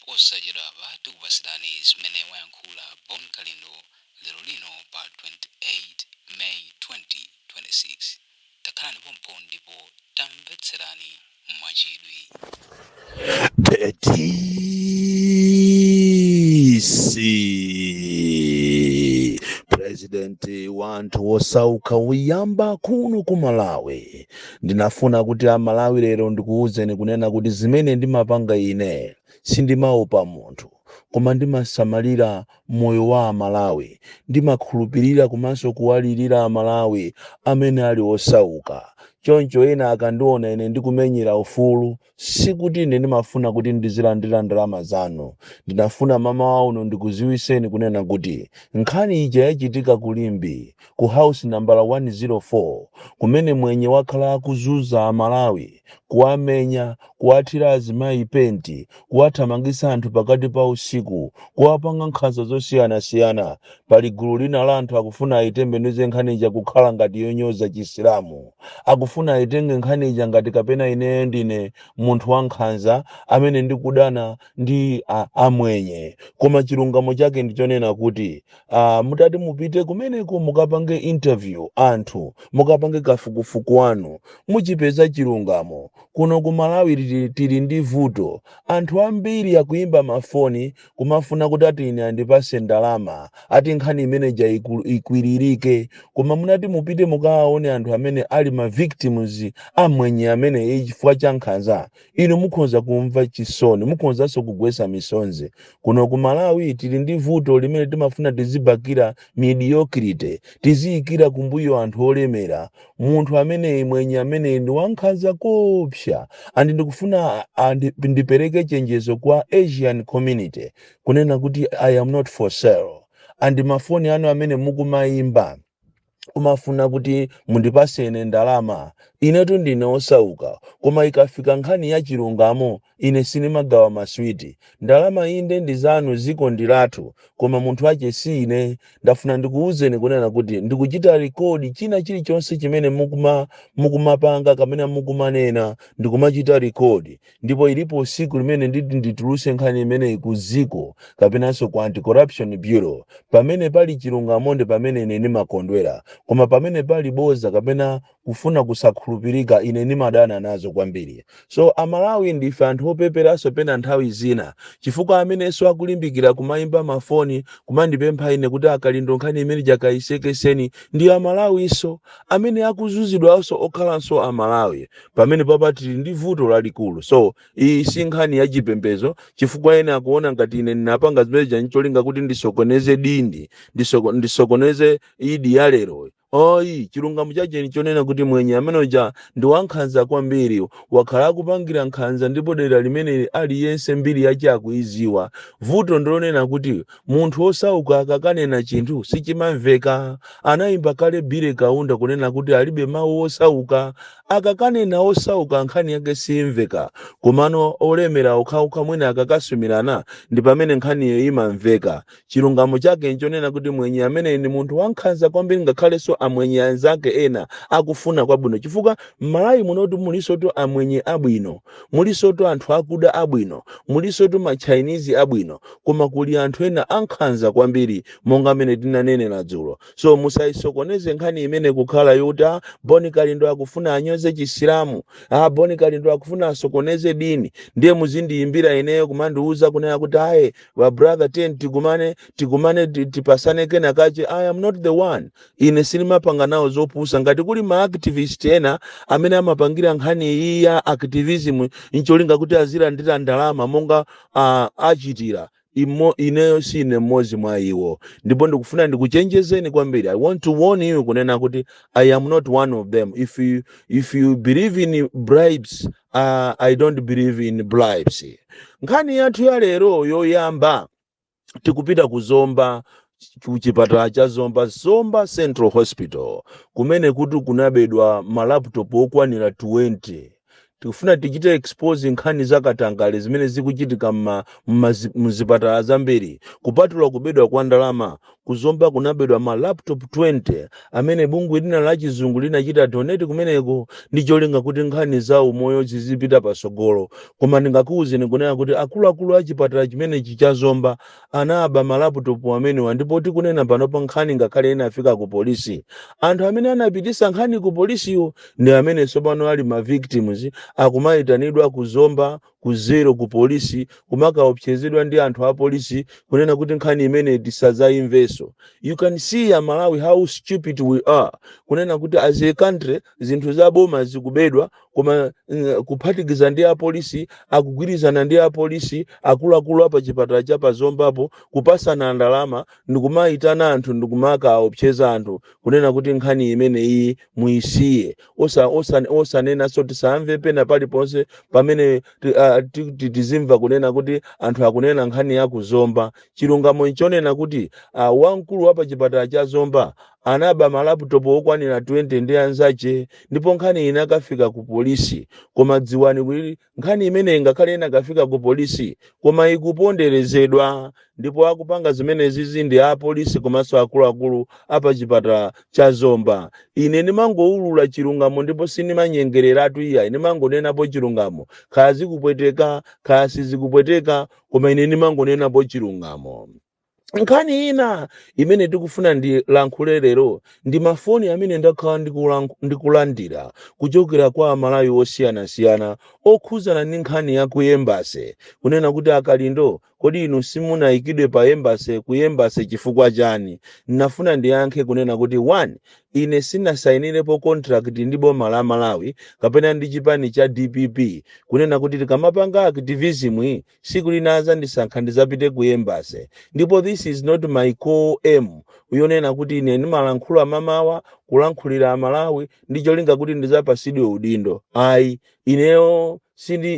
Posachedwapa tikupasirani zimene wayankhula Bon Kalindo lero lino pa 28 May 2026. Takhalani pompo ndipo tamvetserani mwachidwi. The DC President wanthu wosauka uyamba kuno ku Malawi. Ndinafuna kuti Amalawi lero ndikuwuzeni kunena kuti zimene ndimapanga ine, sindimaopa munthu, koma ndimasamalira moyo wa Amalawi. Ndimakhulupirira komanso kuwalirira Amalawi amene ali osauka. Choncho ena akandiona ine ndikumenyera ufulu, sikuti ine ndimafuna kuti ndizilandira ndalama zanu. Ndinafuna mmawa uno ndikuziwiseni kunena kuti nkhani ija yachitika ku Limbe, ku house nambala 104, kumene mwenye wakhala akuzunza Amalawi, kuwamenya, kuwathira azimayi penti, kuwathamangisa anthu pakati pa usiku, kuwapanga nkhanza zosiyanasiyana, pali gulu lina la anthu akufuna ayitembenuze nkhani ija kukhala ngati yonyoza Chisilamu. Akufuna ayitenge nkhani ija ngati kapena ineyo ndine munthu wankhanza amene ndikudana ndi amwenye. Koma chilungamo chake ndichonena kuti mutati mupite kumeneko, mukapange interview anthu, mukapange kafukufuku wanu, muchipeza chilungamo. Kuno ku Malawi tili ndi vuto. Anthu ambiri akuyimba mafoni kumafuna kuti ati ine andipase ndalama, ati nkhani imeneja ikwiririke. Koma munati mupite mukawaone anthu amene ali ma victims amwenye amene chifukwa cha nkhanza, inu mukhoza kumva chisoni, mukhozanso kugwesa misonzi. Kuno ku Malawi tili ndi vuto limene timafuna tizibakira mediocrity, tiziyikira kumbuyo anthu olemera. Munthu amene mwenye amene ndi wankhanza kopsa, and ndikufuna ndipereke chenjezo kwa Asian community kunena kuti I am not for sale. And mafoni anu amene mukumayimba umafuna kuti mundipase ine ndalama, inetu ndine osauka, koma ikafika nkhani ya chilungamo, ine sinimagawa maswiti. Ndalama inde ndi zanu, ziko ndi lathu, koma munthu ache si ine. Ndafuna ndikuwuzeni kunena kuti ndikuchita record china chilichonse chimene mukumapanga kamene mukumanena, ndikumachita record. Ndipo ilipo siku limene nditi ndituluse nkhani imeneyi ku ziko kapenanso ku Anti-Corruption Bureau. Pamene pali chilungamo ndi pamene ine ndimakondwera, koma pamene pali boza kapena kufuna kusakhulupirika, ine ndimadana nazo kwambiri. So Amalawi ndife anthu opeperanso pena nthawi zina, chifukwa amenenso akulimbikira kumayimba mafoni kumandipempha ine kuti, "Akalindo, nkhani imene jakayisekeseni," ndi Amalawinso amene akuzunzidwanso okhalanso Amalawi. Pamene papa tili ndi vuto lalikulu. So iyi si nkhani ya chipembedzo, chifukwa ene akuona ngati ine ndinapanga zimene ncholinga kuti ndisokoneze dindi, ndisokoneze Idi ya lero. Oyi, chilungamo chache nchonena kuti mwenye ameneja ndi wankhanza kwambiri, wakhala akupangira nkhanza, ndipo dera limene aliyense mbiri yache akuiziwa. Vuto ndilonena kuti munthu osauka akakanena chinthu sichimamveka. Anayimba kale Billy Kaunda kunena kuti alibe mawu osauka. Akakanena osauka, nkhani yake simveka, komano olemera okhaokha mwina akakasumirana ndi pamene nkhaniyo imamveka. Chilungamo chake nchonena kuti mwenye amene ndi munthu wankhanza kwambiri, ngakhalenso amwenye anzake ena akufuna kwabwino, chifukwa m'Malawi munotu mulisotu amwenye abwino, mulisotu anthu akuda abwino, mulisotu ma Chinese abwino, koma kuli anthu ena ankhanza kwambiri monga amene tinanenera dzulo. So musayisokoneze nkhani imene kukhala yoti, "Ah, Boni Kalindo akufuna anyoze Chisilamu. Ah, Boni Kalindo akufuna asokoneze dini." Ndiye muzindiyimbira ineyo kumandiuza kunena kuti, "Aye wa brother, ten tikumane, tikumane, tipasane kena kache." I am not the one. Ine sindimapanga nawo zopusa. Ngati kuli ma activist ena amene amapangira nkhani iyi ya activism ncholinga kuti azilandira ndalama monga achitira ineyo sine mmodzi mwa iwo. Ndipo ndikufuna ndikuchenjezeni kwambiri. I want to warn you kunena kuti I am not one of them. If you believe in bribes, I don't believe in bribes. Nkhani yathu ya lero yoyamba, tikupita ku Zomba, ku chipatala cha Zomba, Zomba Central Hospital, kumene kuti kunabedwa ma laptop okwanira 20. Tikufuna tichite expose nkhani zakatangale zimene zikuchitika mzipatala zambiri. Kupatula kubedwa kwa ndalama, Kuzomba kunabedwa ma laptop 20 amene bungwe lina la chizungu linachita donate kumeneko ndi cholinga kuti nkhani za umoyo zizipita pasogolo. Koma ndingakuwuzeni kunena kuti akuluakulu a chipatala chimenechi cha Zomba anaba ma laptop amenewa, ndipo tikunena panopa nkhani ngakhale inafika ku polisi. Anthu amene anapitisa nkhani ku polisiwo ndi amene tsopano ali ma victims, akumayitanidwa kuzomba ku zero ku polisi, kumakaopsezedwa ndi anthu a polisi kunena kuti nkhani imene tisadzayimvenso. You can see, Amalawi, how stupid we are, kunena kuti as a country zinthu za boma zikubedwa, koma kuphatikiza ndi apolisi, akugwirizana ndi apolisi, akuluakulu apa chipatala cha pazombapo kupasana ndalama ndikumayitana anthu ndikumakaopseza anthu kunena kuti nkhani imene iyi muyisiye, osanenanso, tisamve pena paliponse pamene tizimva kunena kuti anthu akunena nkhani ya kuzomba. Chilungamo nchonena kuti wamkulu wa pa chipatala cha Zomba anaba ma laptop okwanira 20 ndi anzache, ndipo nkhani inakafika ku polisi. Koma dziwani kuti nkhani imeneyi ngakhale inakafika ku polisi, koma ikuponderezedwa, ndipo akupanga zimenezi ndi apolisi komanso akuluakulu apa chipatala cha Zomba. Ine ndimangoulula chilungamo ndipo sindimanyengereratu iya. Ndimangonenapo chilungamo, kaya zikupweteka, kaya sizikupweteka, koma ine ndimangonenapo chilungamo. Nkhani ina imene tikufuna ndilankhule lero ndi mafoni amene ndakhala ndikulandira kuchokera kwa Amalawi osiyanasiyana okhuzana ndi nkhani ya ku embassy, kunena kuti, "Akalindo, kodi inu simunayikidwe pa embassy, ku embassy chifukwa chani?" Ndinafuna ndiyankhe kunena kuti, one, ine sinasayinirepo contract ndi boma la Malawi kapena ndi chipani cha DPP kunena kuti tikamapanga activism iyi, siku lina azandisankha ndizapite ku embassy. Ndipo this is not my core aim yonena kuti ine ndimalankhula mamawa kulankhulira Amalawi ndi cholinga kuti ndizapasidwe udindo. Ayi, ineyo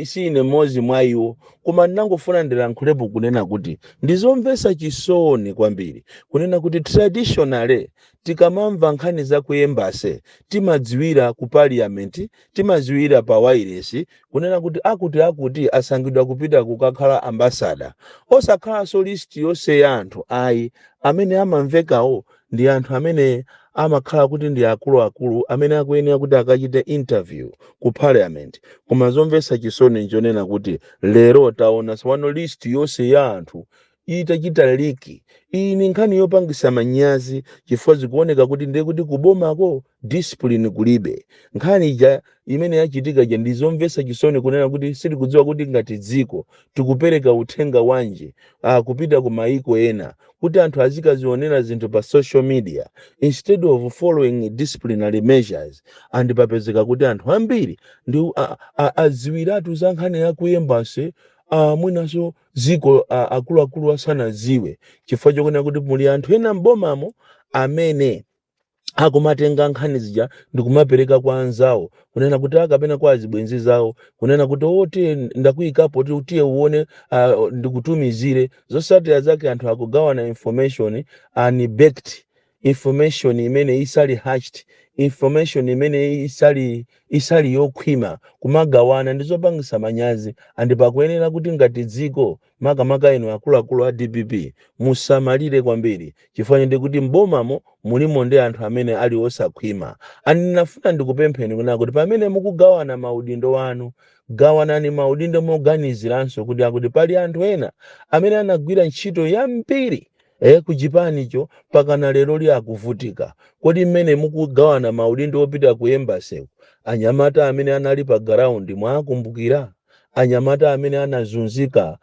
sine mmodzi mwa iwo. Koma ndinangofuna ndilankhulepo kunena kuti ndizomvetsa chisoni kwambiri kunena kuti traditionally tikamamva nkhani za ku embassy timadziwira ku parliament, timadziwira pa wireless kunena kuti akuti akuti asankhidwa kupita kukakhala ambassador, osakhalanso list yonse ya anthu ayi. Amene amamvekawo ndi anthu amene amakhala kuti ndi akuluakulu amene akuyenera kuti akachite interview ku parliament. Koma zomvetsa chisoni nchonena kuti lero taona tsopano list yonse ya anthu itachita leak. Iyi ni nkhani yopangisa manyazi chifukwa zikuoneka kuti ndiye kuti kubomako discipline kulibe. Nkhani ija imene yachitika ija ndizomvetsa chisoni kunena kuti sitikudziwa kuti ngati dziko tikupereka uthenga wanji kupita ku maiko ena, kuti anthu azikazionera zinthu pa social media instead of following disciplinary measures. And papezeka kuti anthu ambiri ndi adziwiratu za nkhani ya ku embassy, mwinanso dziko akuluakulu asanadziwe, chifukwa chokuona kuti muli anthu ena m'bomamo amene akumatenga nkhani zija ndikumapereka kwa anzawo kunena kuti akapena kwa azibwenzi zawo kunena kuti, "O, tiye ndakuyikapo, tiye uone, ndikutumizire." Zotsatira zake anthu akugawana information, unbacked information imene isali hashed, information imene isali yokhwima, kumagawana. Ndizopangisa manyazi, and pakuyenera kuti ngati dziko, makamaka inu akuluakulu a DPP, musamalire kwambiri, chifukwa ndi kuti mbomamo mulimo ndi anthu amene ali osakhwima. And ndinafuna ndikupempheni kunena kuti pamene mukugawana maudindo anu, gawanani maudindo moganiziranso kuti akuti pali anthu ena amene anagwira ntchito yambiri ku chipanicho pakana lero li akuvutika. Kodi mmene mukugawana maudindo opita ku embassy, anyamata amene anali pa ground mwakumbukira? Anyamata amene anazunzika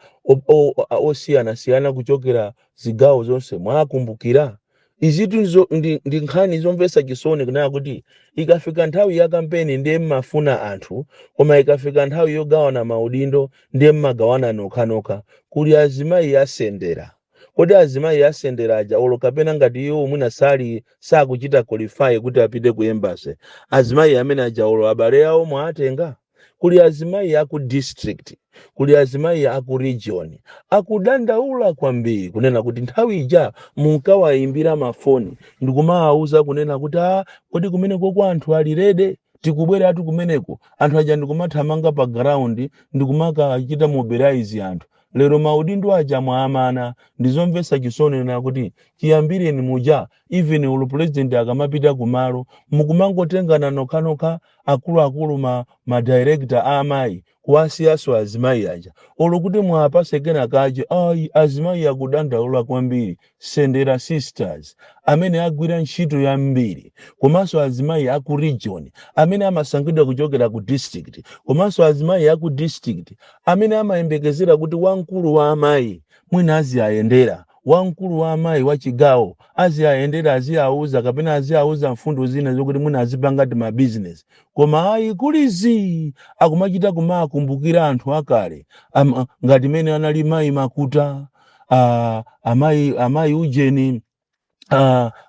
osiyanasiyana kuchokera zigawo zonse mwakumbukira? Izitu ndi nkhani zomvetsa chisoni kunena kuti ikafika nthawi ya kampeni ndiye mmafuna anthu, koma ikafika nthawi yogawana maudindo ndiye mmagawana nokhanokha. Kuli azimayi asendera. Kodi azimayi asendera aja, olo kapena ngati iwo mwina sali sakuchita qualify kuti apite ku embassy, azimayi amene aja olo abale awo mwatenga? Kuli azimayi aku district, kuli azimayi aku region akudandaula kwambiri kunena kuti nthawi ija munkawayimbira mafoni ndikumawawuza kunena kuti, "A, kodi kumeneko kwa anthu ali ready? Tikubweratu kumeneko." Anthu aja ndikumathamanga pa ground ndikumakachita mobilize anthu. Lero maudindo aja mwaamana. Ndizomvetsa chisoni na kuti chiyambireni muja, even ulu president akamapita kumalo, mukumangotengana nokhanokha akuluakulu, ma director a amayi, kuwasiyaso azimayi aja. Olo kuti mwapase kena kache, ayi, azimayi akudandaula kwambiri. Sendera Sisters amene agwira ntchito yambiri, komanso azimayi aku region amene amasankhidwa kuchokera ku district, komanso azimayi aku district amene amayembekezera kuti wamkulu wa amayi mwina aziyayendera, wamkulu wa amayi wa chigawo aziyayendera, aziyauza kapena aziyauza mfundo zina zokuti mwina azipanga ti mabizinesi. Koma ayi, kulizi akumachita kumakumbukira anthu akale, ngati mene anali mayi Makuta, amayi ujeni,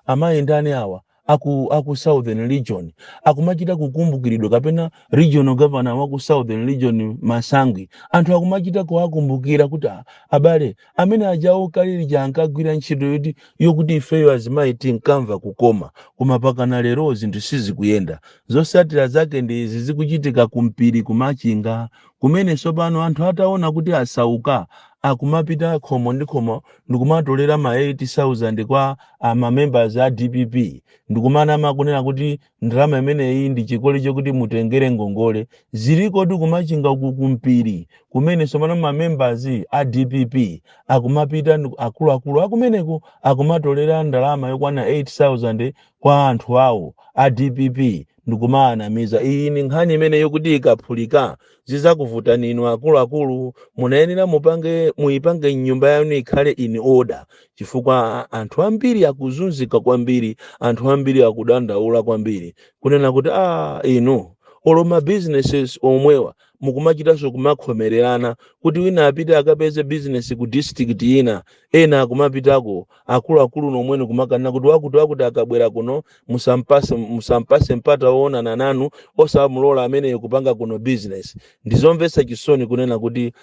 amayi ndani awa aku Southern Region, akumachita kukumbukiridwa, kapena regional governor waku Southern Region Masangwi, anthu akumachita kuwakumbukira kuti, "Ah, abale amene ajawo kalili ankagwira ntchito yokuti ifeyo azimayi tinkamva kukoma." Koma pakana lero zinthu sizikuyenda. Zosatira zake ndi izi zikuchitika kumpiri kumachinga, kumene tsopano anthu ataona kuti asauka, akumapita khomo ndi khomo ndikumatolera ma 80,000 kwa ma members a DPP, ndikumanama kunena kuti ndalama imeneyi ndi chikole chokuti mutengere ngongole. Ziliko ti kumachinga uku kumpiri, kumene tsopano ma members a DPP akumapita akuluakulu akumeneko akumatolera ndalama yokwana 8000 kwa anthu awo a DPP ndikumaanamiza. Iyi ni nkhani imene yokuti ikaphulika zizakuvutani inu akuluakulu. Munayenera mupange, muyipange nyumba yanu ikhale in order, chifukwa anthu ambiri akuzunzika kwambiri, anthu ambiri akudandaula kwambiri kunena kuti, ah, inu olo ma businesses omwewa mukumachitanso kumakhomererana kuti wina apite akapeze business ku district ina, ena akumapitako akuluakulu nomwene kumakanena kuti wakuti wakuti akabwera kuno musampase mpata woonana nanu, osamulola ameneyo kupanga kuno business. Ndizomvetsa chisoni kunena kuti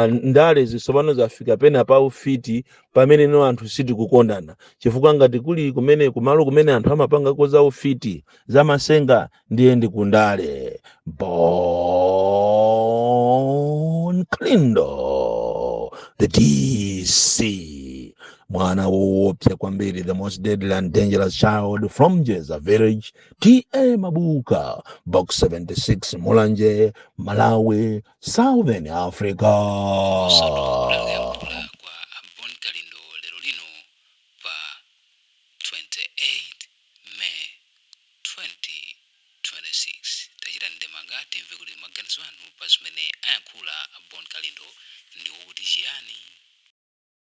ndale zisopano zafika pena pa ufiti, pamene no anthu sitikukondana, chifukwa ngati kuli kumene kumalo kumene anthu amapangako za ufiti, zamasenga, ndiye ndi kundale. Bon Kalindo, the DC, mwana woopsa kwambiri, the most deadly and dangerous child from Jeza Village, TA Mabuka, Box 76, Mulanje, Malawi, Southern Africa. Kuyankhula kwa Bon Kalindo lero lino pa 28 May 2026. Tachita ndemanga, timve kuti maganizo anu pa zimene ayankhula Bon Kalindo ndi wokuti chiyani.